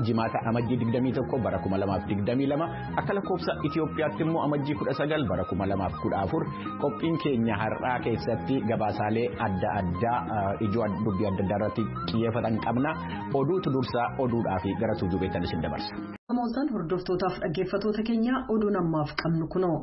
Jimaata amajjii 21 bara 2022 akka lakkoofsa Itiyoophiyaatti immoo amajjii 19 bara 2014 qophiin keenya har'aa keessatti gabaasaalee adda addaa ijoo dubbii adda addaa irratti xiyyeeffatan qabna. Oduutu dursaa oduudhaa fi gara tuujubeettan isin dabarsa. Namoota hordoftootaaf dhaggeeffattoota keenya oduun ammaaf qabnu kunoo.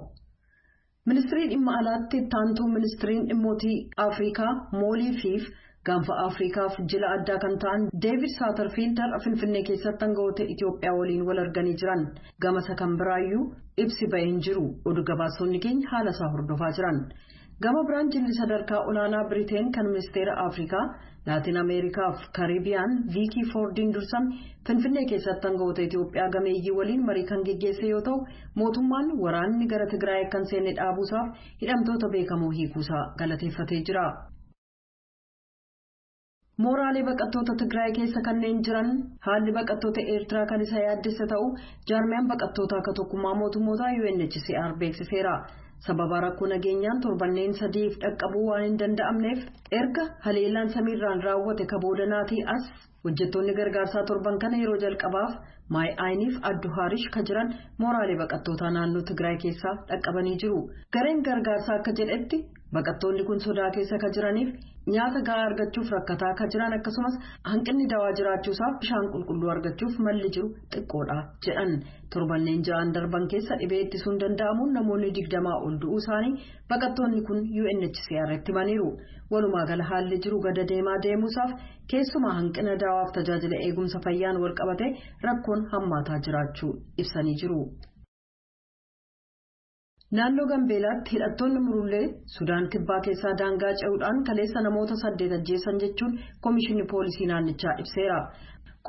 Ministiriin dhimma alaatti itti ministiriin dhimmootii Afrikaa Moolii Fiif gaanfa Afrikaaf jila addaa kan ta'an Deevid Saatarfiild har'a Finfinnee keessatti aangawoota Itiyoophiyaa waliin wal arganii jiran. Gamasa kan biraayyuu ibsi ba'ee hin jiru. Oduu gabaasonni keenya haala isaa hordofaa jiran. Gama biraan jilli sadarkaa olaanaa Biriteen kan ministeera Afrikaa, Laatiin Ameerikaa fi Kariibiyaan Viikii Foordiin dursame Finfinnee keessatti aangawoota Itiyoophiyaa gameeyyii waliin marii kan geggeesse yoo ta'u, mootummaan waraanni gara Tigraay akka hin seenne dhaabuusaaf hidhamtoota beekamoo hiikuusaa galateeffatee jira. Mooraalee baqattoota Tigraay keessa kanneen jiran haalli baqattoota Eertiraa kan isa yaaddesse ta'u jaarmiyaan baqattoota akka tokkummaa mootummootaa UNHCR beeksiseera. Sababa rakkoo nageenyaan torbanneen sadiif dhaqqabuu waan hin danda'amneef erga haleellaan samiirraan raawwate kaboodanaatii as hojjettoonni gargaarsaa torban kana yeroo jalqabaaf Maay Ayiniif Addu Haarish ka jiran mooraalee baqattootaa naannoo Tigraay keessaa dhaqqabanii jiru. Gareen gargaarsaa akka jedhetti baqattoonni kun sodaa keessa ka jiraniif nyaata gahaa argachuuf rakkataa ka jiran akkasumas hanqinni dawaa jiraachuusaaf bishaan qulqulluu argachuuf malli jiru xiqqoodha jedhan. Torbanneen ja'an darban keessa dhibee ittisuun danda'amuun namoonni 20 ol du'uu isaanii baqattoonni kun UNHCR itti himaniiru. Walumaa gala haalli jiru gada deemaa deemuusaaf keessumaa hanqina dawaaf tajaajila eegumsa fayyaan wal qabate rakkoon hammaataa jiraachuu ibsanii jiru. Naannoo Gambeelaatti hidhattoonni Murullee Sudaan Kibbaa keessaa daangaa ce'uudhaan kaleessa namoota 8 ajjeesan jechuun Komishinii Poolisii naannichaa ibseera.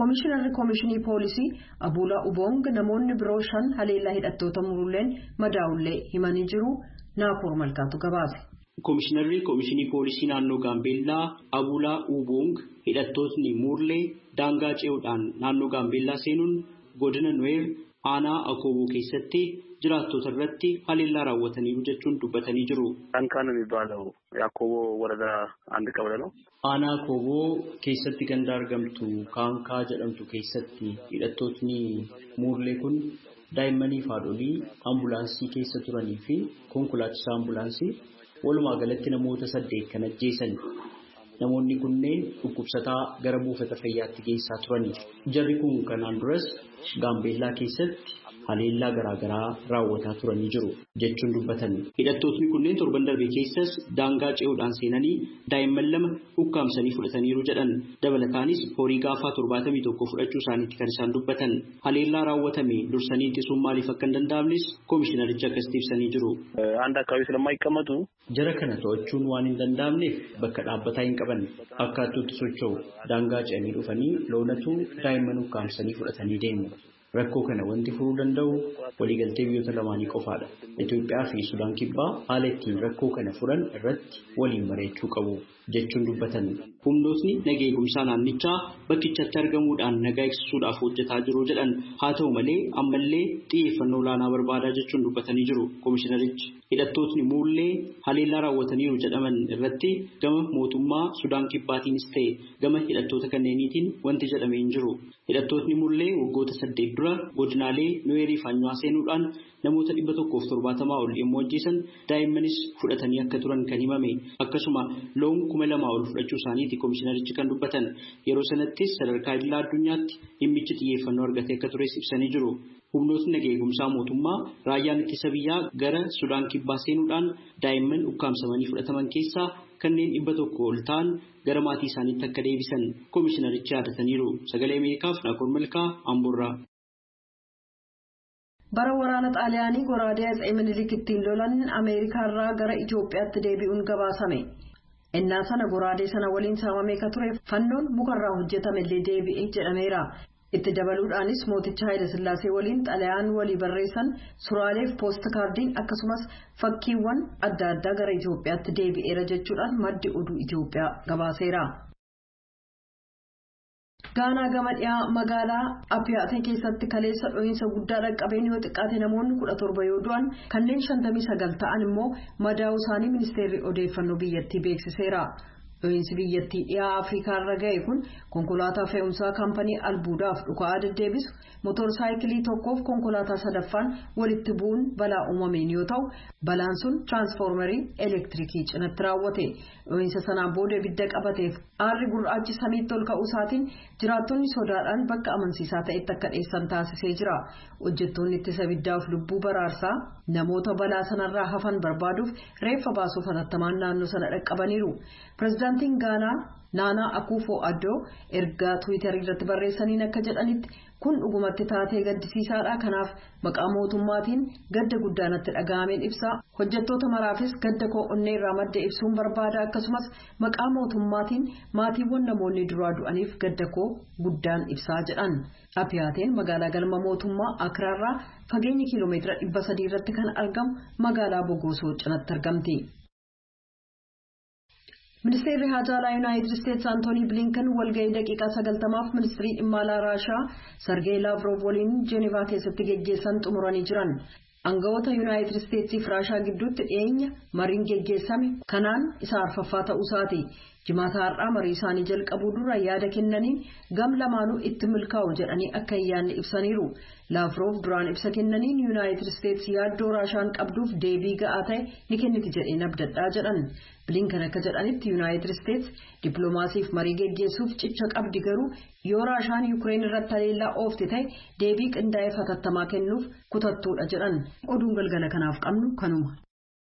Komishinarri Komishinii Poolisii Abuulaa Uboong namoonni biroo 5 haleellaa hidhattoota Murulleen madaa'ullee himanii jiru. Naakoor Malkaatu gabaase. Komishinarri Komishinii Poolisii naannoo Gaambeellaa Abuulaa Uboong hidhattootni Murullee daangaa ce'uudhaan naannoo Gaambeellaa seenuun godina Nuweer aanaa Akooboo keessatti jiraattota irratti haleellaa raawwataniiru jechuun dubbatanii jiru. Dhaankaa ነው የሚባለው የአኮቦ ወረዳ አንድ ቀበሌ ነው። Aanaa Akooboo keessatti ganda argamtu Kaankaa jedhamtu keessatti hidhattootni Murlee kun daa'immanii fi haadholii ambulaansii keessa turanii fi konkolaachisaa ambulaansii walumaa galatti namoota 8 kan ajjeesan. Namoonni kunneen dhukkubsataa gara buufata fayyaatti geessaa turani. Jarri kun kanaan duras Gaambeellaa keessatti haleellaa garaagaraa raawwataa turanii jiru jechuun dubbatan. Hidhattootni kunneen torban darbe keessas daangaa ce'uudhaan seenanii daa'imman 2 ukkaamsanii fudhataniiru jedhan. Dabalataanis horii gaafaa 71 fudhachuu isaaniitti kan isaan dubbatan. Haleellaa raawwatame dursanii ittisuun maaliif akka hin danda'amnes koomishinarichi akkasitti ibsanii jiru. አንድ አካባቢ ስለማይቀመጡ Jara kana to'achuun waan hin danda'amneef bakka dhaabbataa hin qaban. Akkaattuutti socho'u daangaa ce'anii dhufanii loonatu daa'imman ukkaamsanii fudhatanii deemu. Rakkoo kana wanti furuu danda'u waliigaltee biyyoota lamaanii qofaadha. Itoophiyaa fi Sudaan Kibbaa haala ittiin rakkoo kana furan irratti waliin mari'achuu qabu jechuun dubbatan. Humnootni naga eegumsaa naannichaa bakkichatti argamuudhaan nagaa eegsisuudhaaf hojjetaa jiru jedhan. Haa ta'u malee ammallee xiyyeeffannoo olaanaa barbaadaa jechuun dubbatanii jiru koomishinarichi. Hidhattootni Murlee haleellaa raawwataniiru jedhaman irratti gama mootummaa Sudaan Kibbaatiinis ta'e gama hidhattoota kanneeniitiin wanti jedhame hin jiru. Hidhattootni Murlee waggoota 8 dura godinaalee Nuweerii fi Anyuwaa seenuudhaan namoota 170 ol yommuu ajjeesan daa'immanis fudhatanii akka turan kan himame. Akkasuma loon 2000 ol fudhachuu isaaniiti koomishinarichi kan dubbatan. Yeroo sanattis sadarkaa idilaa addunyaatti dhimmichi xiyyeeffannoo argatee akka tures ibsanii jiru. Humnootni naga eegumsaa mootummaa raayyaan ittisa biyyaa gara Sudaan Kibbaa seenuudhaan daa'imman ukkaamsamanii fudhataman keessaa kanneen 100 ol ta'an gara maatii isaaniitti akka deebisan koomishinarichi yaadataniiru. Sagalee Ameerikaaf Naakoor Malkaa Amboorraa. Bara waraana Xaaliyaanii goraadee Atsee Minilik ittiin lolan Ameerikaarraa gara Itoophiyaatti deebi'uun gabaasame. Innaa sana goraadee sana waliin saamamee ka ture fannoon mukarraa hojjetamellee deebi'e jedhameera. Itti dabaluudhaanis mooticha Haayilasillaasee waliin xalayaan walii barreessan suraaleef poostkaardiin akkasumas fakkiiwwan adda addaa gara Itoophiyaatti deebi'eera jechuudhaan maddi oduu Itoophiyaa gabaaseera. Gaanaa gama dhiyaa magaalaa Apiyaatee keessatti kaleessa dho'iinsa guddaa dhaqqabeen yoo xiqqaate namoonni 17 yoo du'an kanneen 59 ta'an immoo madaa'uu isaanii ministeerri odeeffannoo biyyattii beeksiseera. Dho'iinsi biyyattii dhiyaa Afrikaa irra ga'e kun konkolaataa fe'umsaa kaampanii albuudaaf dhuka'aa deddeebisu motorsaayikilii tokkoof konkolaataa sadaffaan walitti bu'uun balaa uumameen yoo ta'u, balaan sun tiraansfoormerii elektiriikii cinatti raawwate. Dho'iinsa sanaan booda ibidda qabateef aarri gurraachi samiitti ol ka'uu isaatiin jiraattonni sodaadhaan bakka amansiisaa ta'etti akka dheessan taasisee jira. Hojjettoonni ittisa ibiddaaf lubbuu baraarsaa namoota balaa sanarraa hafan barbaaduuf reeffa baasuuf hatattamaan naannoo sana dhaqqabaniiru. Pireezidaantiin Gaanaa Naanaa Akuufoo Addoo ergaa Tiwiitarii irratti barreessaniin akka jedhanitti, kun dhugumatti taatee gaddisiisaadha. Kanaaf maqaa mootummaatiin gadda guddaa natti dhaga'ameen ibsa. Hojjettoota maraafis gadda koo onnee irraa madda ibsuun barbaada. Akkasumas maqaa mootummaatiin maatiiwwan namoonni duraa du'aniif gadda koo guddaan ibsaa jedhan. Apiyaateen magaalaa galma mootummaa Akiraarraa fageenya kiiloomeetira 300 irratti kan argamu magaalaa Bogoosoo cinatti argamti. Ministeerri Haajaa Alaa Yuunaayitid Isteetsi Antoonii Bilinkan walga'ii daqiiqaa 90f ministirii dhimma alaa Raashaa Sargeey Laavrov waliin Jeenevaa keessatti geggeessan xumuranii jiran. Aangawoota Yuunaayitid Isteetsii fi Raashaa gidduutti dhiyeenya mariin geggeessame kanaan isa arfaffaa ta'uu isaati. Jimaata har'aa marii isaanii jalqabuu dura yaada kennaniin gam lamaanuu itti milkaa'u jedhanii akka hin yaadne ibsaniiru. Laavrov duraan ibsa kennaniin Yuunaayitid Isteetsi yaaddoo Raashaan qabduuf deebii ga'aa ta'e ni kenniti jedheen abdadhaa jedhan. Bilinkan akka jedhanitti, Yuunaayitid Isteetsi dippiloomaasiif marii geggeessuuf cicha qabdi, garuu yoo Raashaan Yuukireen irratti haleellaa oofte ta'e deebii qindaa'ee hatattamaa kennuuf kutattuudha jedhan. Oduun galgala kanaaf qabnu kanuma.